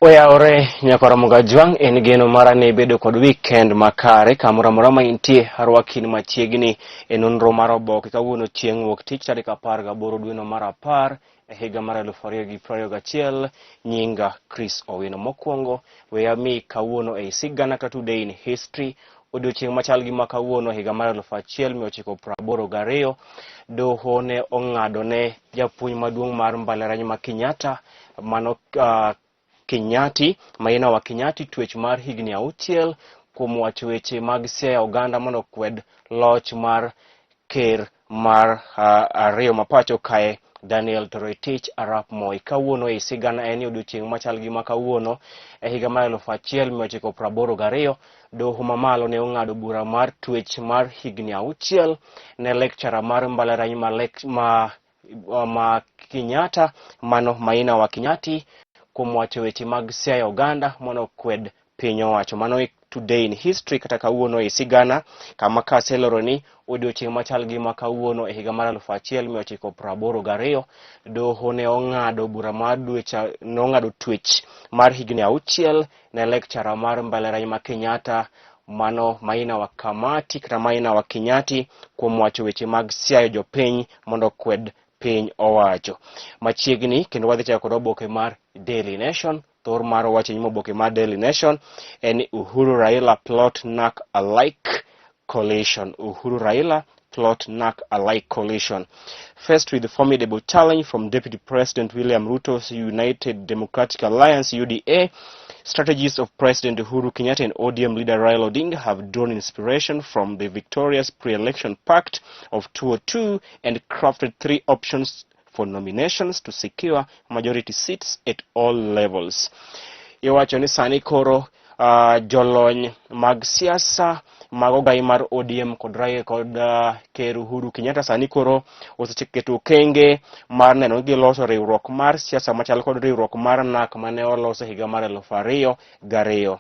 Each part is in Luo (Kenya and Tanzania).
Oyawore nyakwara Mugajwang' en geno mara ni ibedo kod weekend makare kamoro amora ma intie arwakin machiegni e nonro mar oboke kawuono chieng' wuok tich tarik 18 dweno mar 10 e higa mar 2021. Nyinga Chris Owino. Mokwongo we ami kawuono ei sigana ka Today in History. Odiochieng' machal gi ma kawuono higa mar 1982, doho ne ong'ado ne japuonj maduong' mar mbalariany ma Kenyatta mano Kinyati, Maina wa Kinyati twech mar higni 6 kuom wacho weche mag siaya oganda mondo okwed loch mar ker mar ariyo ma pacho kae Daniel Toroitich arap Moi. Kawuono e sigana en ni odiochieng' machal gi ma kawuono e higa mar 1982, doho mamalo ne ong'ado bura mar twech mar higni 6 ne lecturer mar mbalariany ma Kenyatta mano Maina wa Kinyati kuom wacho weche mag siaya oganda mondo okwed piny owacho. Mano e Today in History kata kawuono e sigana kama kaseloro ni odiochieng' machal gi ma kawuono e higa mar 1982, doho ne ong'ado bura mar dweche ne ong'ado twech mar higni 6 ne lecturer mar mbalariany ma Kenyatta mano Maina wa Kamati kata Maina wa Kinyati kuom wacho weche mag siayo jopiny mondo okwed piny owacho. Machiegni kendo wadhi chako kod oboke mar Daily Nation. Thor mar wacho nyim oboke mar Daily Nation en ni Uhuru Raila plot NARC alike coalition. Uhuru Raila plot NARC alike coalition. Faced with the formidable challenge from Deputy President William Ruto's United Democratic Alliance UDA, strategists of President Uhuru Kenyatta and ODM leader Raila Odinga have drawn inspiration from the victorious pre-election pact of 2002 and crafted 3 options for nominations to secure majority seats at all levels. Iwacho ni sani koro jolony mag siasa mag ogai mar ODM kod Raila kod Ker Uhuru Kenyatta sani koro oseketo okenge mar neno ni giloso riwruok mar siasa machal kod riwruok mar NARC mane olos e higa mar 2002.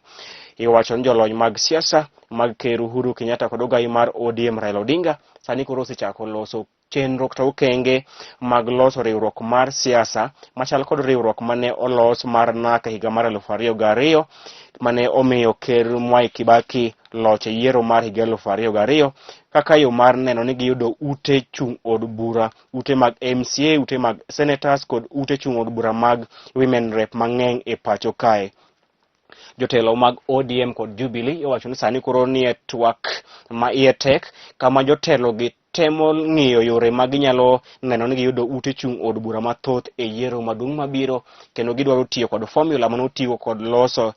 Iwacho ni jolony mag siasa mag Ker Uhuru Kenyatta kod ogai mar ODM Raila Odinga sani koro osechako loso chenro kata okenge mag loso riwruok mar siasa machal kod riwruok mane olos mar NARC e higa mar 2002 mane omiyo Ker Mwai Kibaki loch e yiero mar higa 2002 kaka yo mar neno ni giyudo ute chung' od bura, ute mag MCA, ute mag senators kod ute chung' od bura mag women rep mang'eny e pacho kae. Jotelo mag ODM kod Jubilee iwacho ni sani koro nie twak ma iye tek kama jotelo gi temo ng'iyo yore ma ginyalo neno ni giyudo ute chung' od bura mathoth e yiero maduong' mabiro, kendo gidwaro tiyo kod formula mane otigo kod loso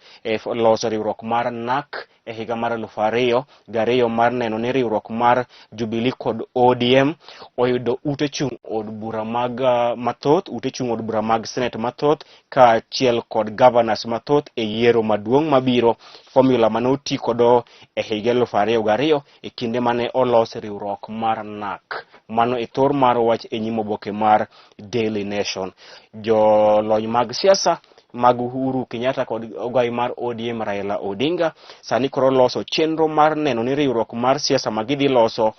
riwruok mar NARC e higa mar 2002 mar neno ni riwruok mar Jubilee kod ODM oyudo ute chung' od bura mag mathoth, ute chung' od bura mag Senate mathoth kaachiel kod governors mathoth e yiero maduong' mabiro. Formula mane oti kodo e higa 2002 e kinde mane olos riwruok mar NARC. Mano e thor mar wach e nyim oboke mar Daily Nation. Jolony mag siasa mag Uhuru Kenyatta kod ogai mar ODM Raila Odinga sani koro loso chenro mar neno ni riwruok mar siasa ma gidhi loso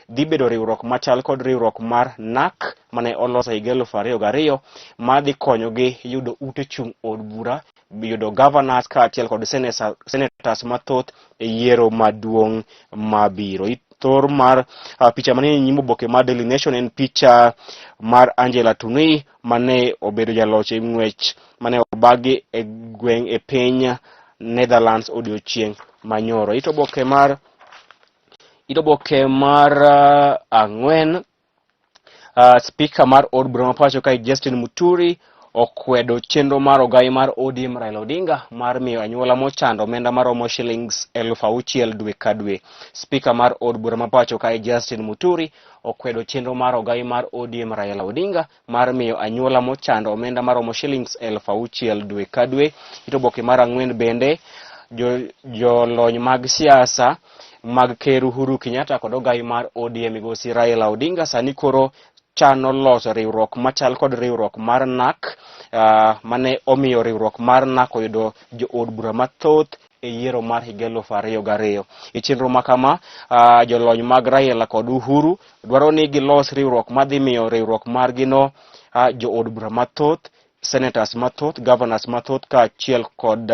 dhi bedo riwruok machal kod riwruok mar NARC mane olos e higa 2002 ma dhi konyogi yudo ute chung' od bura, yudo governors kaachiel kod senators mathoth e yiero maduong' mabiro. Thor mar picha manie nyim oboke mar Daily Nation en picha mar Angela Tunui mane obedo jaloch e ng'wech mane obagi e gweng' e piny Netherlands odiochieng' manyoro. Ito oboke mar 4, Speaker mar od bura ma pacho kae Justin Muturi okwedo chenro mar ogai mar ODM Raila Odinga mar miyo anyuola mochando omenda maromo shillings 6,000 dwe ka dwe. Speaker mar od bura ma pacho kae Justin Muturi okwedo chenro mar ogai mar ODM Raila Odinga mar miyo anyuola mochando omenda maromo shillings 6,000 dwe ka dwe. Ito oboke mar 4 bende jolony mag siasa mag Ker Uhuru Kenyatta kod ogai mar ODM migosi Raila Odinga sani koro chano loso riwruok machal kod riwruok mar NARC, mane omiyo riwruok mar NARC oyudo jood bura mathoth e yiero mar higa 2002. E chenro ma kama, jolony mag Raila kod Uhuru dwaro ni gilos riwruok madhi miyo riwruok margi no jood bura mathoth. senators mathoth, governors mathoth kaachiel kod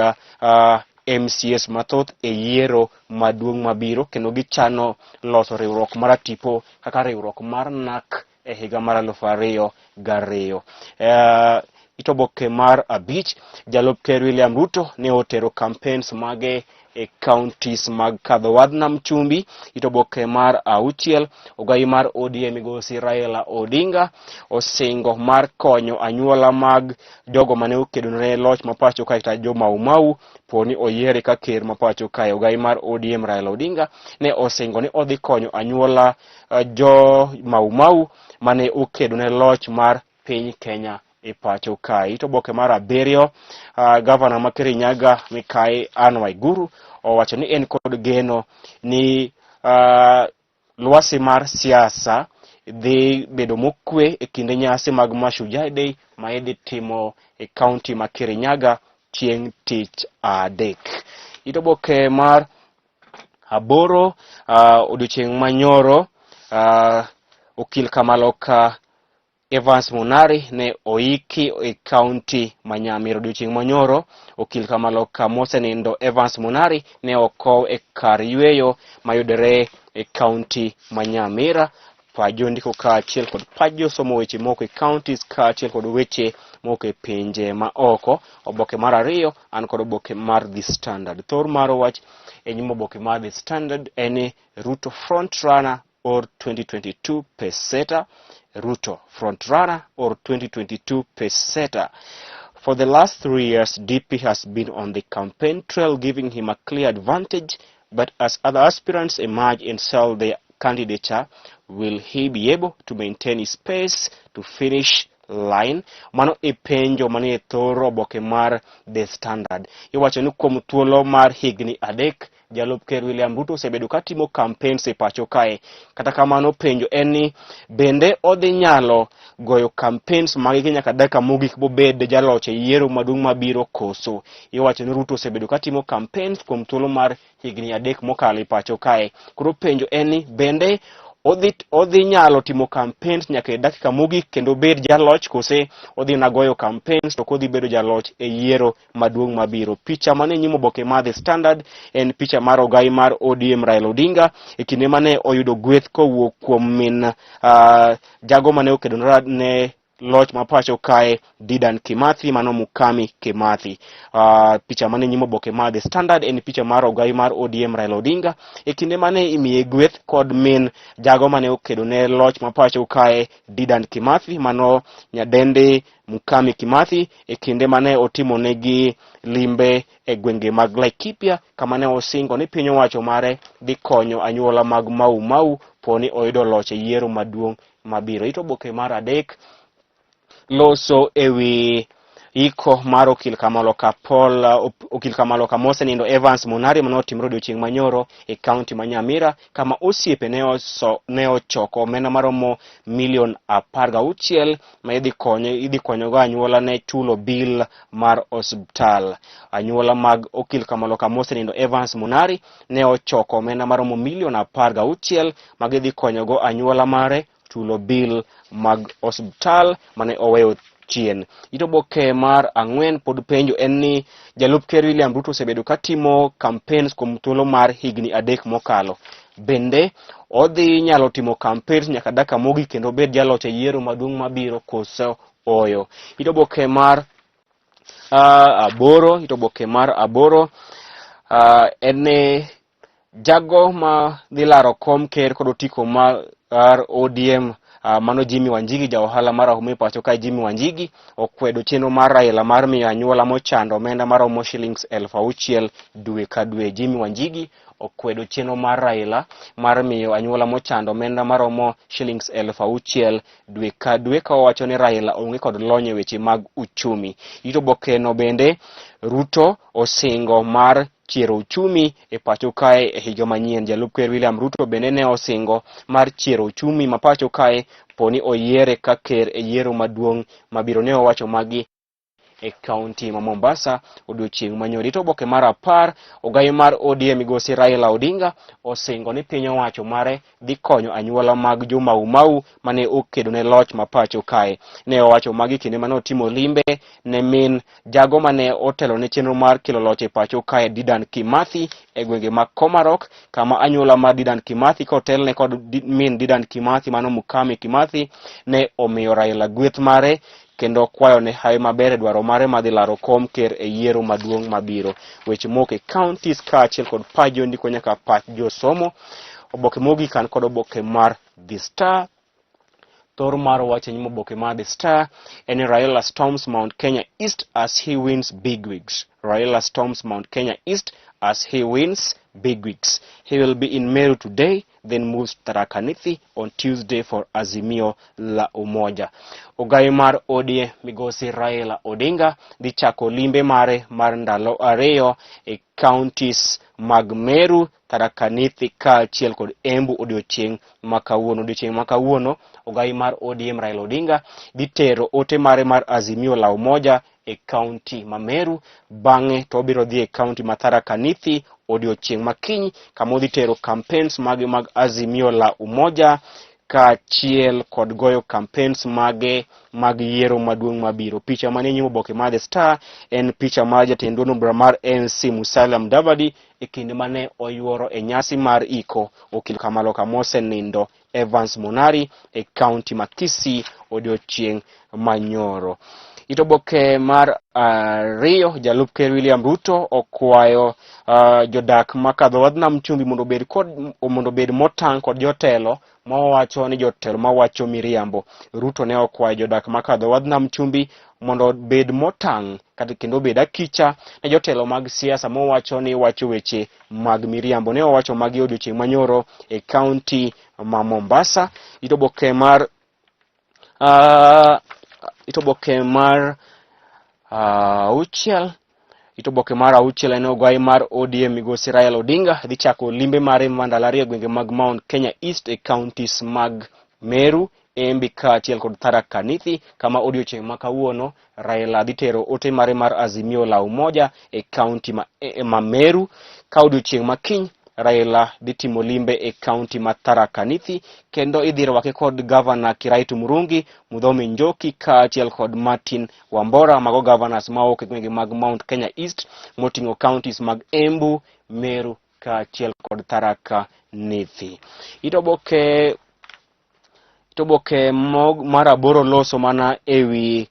MCAs mathoth e yiero maduong' mabiro kendo gichano loso riwruok mar tipo kaka riwruok mar NARC e higa mar 2002. It oboke mar abich, jalup ker William Ruto ne otero campaigns mage e counties mag kadho wadh nam chumbi. It oboke mar auchiel, ogai mar ODM migosi Raila Odinga osingo mar konyo anyuola mag jogo mane okedo ne loch ma pacho kae kata jo Mau Mau poni oyiere ka ker ma pacho kae. Ogai mar ODM Raila Odinga ne osingo ni odhi konyo anyuola jo Mau Mau mane okedo ne loch mar piny Kenya e pacho kae. It oboke mar abiriyo, gavana ma Kirinyaga Mikai Anne Waiguru owacho ni en kod geno ni lwasi mar siasa dhi bedo mokwe e kinde nyasi mag Mashujaa Day ma idhi timo e kaunti ma Kirinyaga chieng' tich adek. It oboke mar aboro, odiochieng' manyoro, okil Kamaloka Evans Munari ne oiki e kaunti ma Nyamira odiochieng' manyoro. Okil Kamaloka mosenindo Evans Munari ne okow e kar yweyo mayudore e kaunti ma Nyamira. Pajo ndiko kaachiel kod pajo somo weche moko e counties kaachiel kod weche moko e pinje ma oko. Oboke mar ariyo an kod oboke mar The Standard. Thor mar wach e nyim oboke mar The Standard en ni Ruto front runner or 2022 peseta. Ruto front runner or 2022 peseta. For the last 3 years, DP has been on the campaign trail, giving him a clear advantage. But as other aspirants emerge and sell their candidature, will he be able to maintain his pace to finish line? Mano e penjo manie thor oboke mar The Standard. Iwacho ni kuom thuolo mar higni 3 jalup ker William Ruto osebedo ka timo campaigns e pacho kae. Kata kamano penjo en ni bende odhi nyalo goyo campaigns mage nyaka dakika mogik bobed jaloch e yiero maduong' mabiro koso. Iwacho ni Ruto osebedo ka timo campaigns kuom thuolo mar higni 3 mokalo e pacho kae. Koro penjo en ni bende odhi nyalo timo campaigns nyaka e dakika mogik kendo bed jaloch kose odhi na goyo campaigns to ok odhi bedo jaloch e yiero maduong' mabiro. Picha mane nyim oboke mar The Standard en picha mar ogai mar ODM Raila Odinga e kinde mane oyudo gweth kowuok kuom min jago mane okedo ne loch ma pacho kae Dedan Kimathi mano Mukami Kimathi. Picha mane nyim oboke mar The Standard en picha mar ogai mar ODM Raila Odinga e kinde mane imiye gweth kod min jago mane okedo ne loch ma pacho kae Dedan Kimathi mano nyadendi Mukami Kimathi e kinde mane otimo negi limbe e gwenge mag Laikipia kama ne osingo ni piny owacho mare dhi konyo anyuola mag Mau Mau poni oyudo loch e yiero maduong' mabiro. It oboke mar adek loso ewi iko mar okil Kamaloka Paul okil Kamaloka mosenindo Evans Munari mane otimore odiochieng' manyoro e kaunti ma Nyamira kama osiepe ne ochoko omenda maromo milion 16 ma idhi konyogo anyuola ne chulo bill mar osiptal. Anyuola mag okil Kamaloka mosenindo Evans Munari ne ochoko omenda maromo milion 16 ma gidhi konyogo anyuola mare chulo bill mag osiptal mane oweyo chien. It oboke mar ang'wen pod penjo en ni jalup ker William Ruto osebedo ka timo campaigns kuom thuolo mar higni 3 mokalo. Bende odhi nyalo timo campaigns nyaka dakika mogik kendo obed jaloch e yiero maduong' mabiro koso oyo. It oboke mar aboro, it oboke mar aboro en ni jago ma dhi laro kom ker kod otiko mar ODM mano Jimmy Wanjigi, ja ohala marahuma e pacho kae Jimmy Wanjigi okwedo chenro mar Raila mar miyo anyuola mochando omenda maromo shillings 6,000 dwe ka dwe. Jimmy Wanjigi okwedo chenro mar Raila mar miyo anyuola mochando omenda maromo shillings 6,000 dwe ka dwe ka owacho ni Raila onge kod lony e weche mag uchumi. It obokeno bende Ruto osingo mar chiero uchumi e pacho kae e higa manyien. Jalup ker William Ruto bende ne osingo mar chiero uchumi ma pacho kae poni oyiere ka ker e yiero maduong' mabiro. Ne owacho magi e kaunti ma Mombasa odiochieng' manyoro. Ito oboke mar 10, ogai mar ODM migosi Raila Odinga osingo ni piny owacho mare dhi konyo anyuola mag jo Mau Mau mane okedo ne loch ma pacho kae. Ne owacho magi kinde mane otimo limbe ne min jago mane otelo ne chenro mar kelo loch e pacho kae Dedan Kimathi e gwenge mag Komarok, kama anyuola mar Dedan Kimathi kotelne kod min Dedan Kimathi mano Mukami Kimathi ne omiyo Raila gweth mare kendo kwayo ne hawi maber e dwaro mare madhi laro kom ker e yiero maduong' mabiro. Weche mok e counties kaachiel kod pach jondiko nyaka pach josomo. Oboke mogik an kod oboke mar The Star. Thor mar wach e nyim oboke mar The Star en ni Raila storms Mount Kenya East as he wins bigwigs. Raila storms Mount Kenya East as he wins bigwigs. He will be in Meru today, then moves to Tharaka Nithi on Tuesday for Azimio la Umoja. Ogai mar ODM migosi Raila Odinga dhi chako limbe mare mar ndalo 2 e counties mag Meru, Tharaka Nithi kaachiel kod Embu odiochieng' ma kawuono. Odiochieng' ma kawuono ogai mar ODM Raila Odinga dhi tero ote mare mar Azimio la Umoja e kaunti ma Meru, bang'e to obiro dhi e kaunti ma Tharaka Nithi odiochieng' ma kiny kama odhi tero campaigns mage mag Azimio la Umoja kaachiel kod goyo campaigns mage mag yiero maduong' mabiro. Picha manie nyim oboke mar The Star en picha mar jatend duond bura mar ANC Musalia Mudavadi e kinde mane oyuoro e nyasi mar iko okil Kamaloka mosenindo Evans Monari e kaunti ma Kisii odiochieng' manyoro. It oboke mar 2, jalup ker William Ruto okwayo jodak makadho wadh nam chumbi mondo obed kod mondo obed motang' kod jotelo mawacho ni jotelo mawacho miriambo. Ruto ne okwayo jodak makadho wadh nam chumbi mondo obed motang' kata kendo obed akicha ne jotelo mag siasa mowacho ni wacho weche mag miriambo. Ne owacho magi odiochieng' manyoro e kaunti ma Mombasa. It oboke mar it oboke mar 6 it oboke mar 6 en ogai mar ODM migosi Raila Odinga dhi chako limbe mare mar ndalo 2 e gwenge mag Mount Kenya East e counties mag Meru, Embu kaachiel kod Tharaka Nithi, kama odiochieng' ma kawuono Raila dhi tero ote mare mar Azimio la Umoja e kaunti ma Meru, ka odiochieng' ma kiny Raila dhi timo limbe e kaunti ma Tharaka Nithi kendo idhi rwake kod gavana Kiraitu Murungi, Muthomi Njoki kaachiel kod Martin Wambora, mago governors mawuok e gwenge mag Mount Kenya East moting'o counties mag Embu, Meru kaachiel kod Tharaka Nithi. It oboke mar 8 loso mana ewi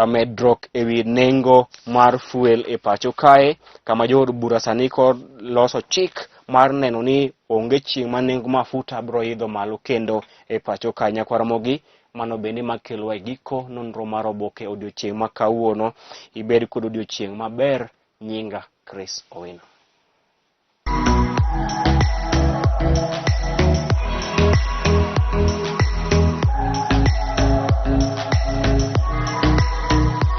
medruok ewi nengo mar fuel e pacho kae, kama jood bura sani kod loso chik mar neno ni onge chieng' ma nengo mafuta biro idho malo kendo e pacho kae. Nyakwar Ramogi, mano bende makelowa e giko nonro mar oboke odiochieng' ma kawuono. Ibed kod odiochieng' maber. Nyinga Chris Owino.